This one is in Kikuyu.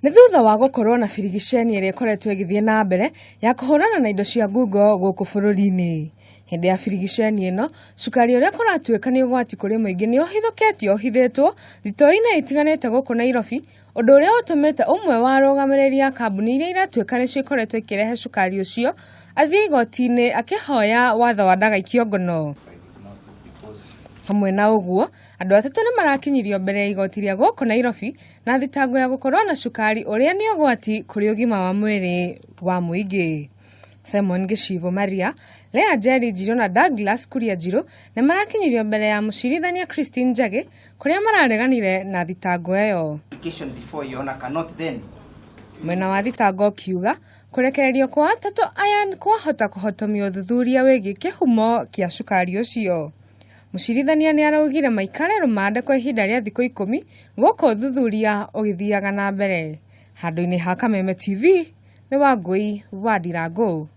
Nĩ thutha wa gũkorwo na birigiceni ĩrĩa ĩkoretwo ĩgĩthiĩ na mbere ya kũhũrana na indo cia ngungo gũkũ bũrũri-inĩ. Hĩndĩ ya birigiceni ĩno, cukari ũrĩa kũratuĩka nĩ ũgwati kũrĩ mũingĩ nĩ ũhithũkĩtio ũhithĩtwo thitoo-inĩ itiganĩte gũkũ Nairobi, ũndũ ũrĩa ũtũmĩte ũmwe wa arũgamĩrĩri a kambuni iria iratuĩka nĩcio ikoretwo ikĩrehe cukari ũcio athiĩ igoti-inĩ akĩhoya watho wa ndagaikio ngono. Hamwe na ũguo, andũ atatũ nĩ marakinyirio mbere ya igoti rĩa gũkũ Nairobi na thitango ya gũkorwo na cukari ũrĩa nĩ ũgwati kũrĩ ũgima wa mwĩrĩ wa mũingĩ. Simon Gĩcigo Maria, Lea Njeri Njirũ na Douglas Kuria Njirũ nĩ marakinyirio mbere ya mũcirithania Christine Njagi kũrĩa marareganire na thitango ĩyo. Application before Your Honor cannot then Mwena wa thitango ũkiuga kũrekererio kwa atatũ aya kwahota kũhotomia ũthuthuria wĩgiĩ kĩhumo kĩa cukari ũcio. Mũcirithania nĩ araugire maikare rũmande kwa ihinda rĩa thikũ 10 gũkũ ũthuthuria ũgĩthiaga na mbere. Handũ-inĩ ha Kameme TV nĩ Wangũi wa Ndirangũ.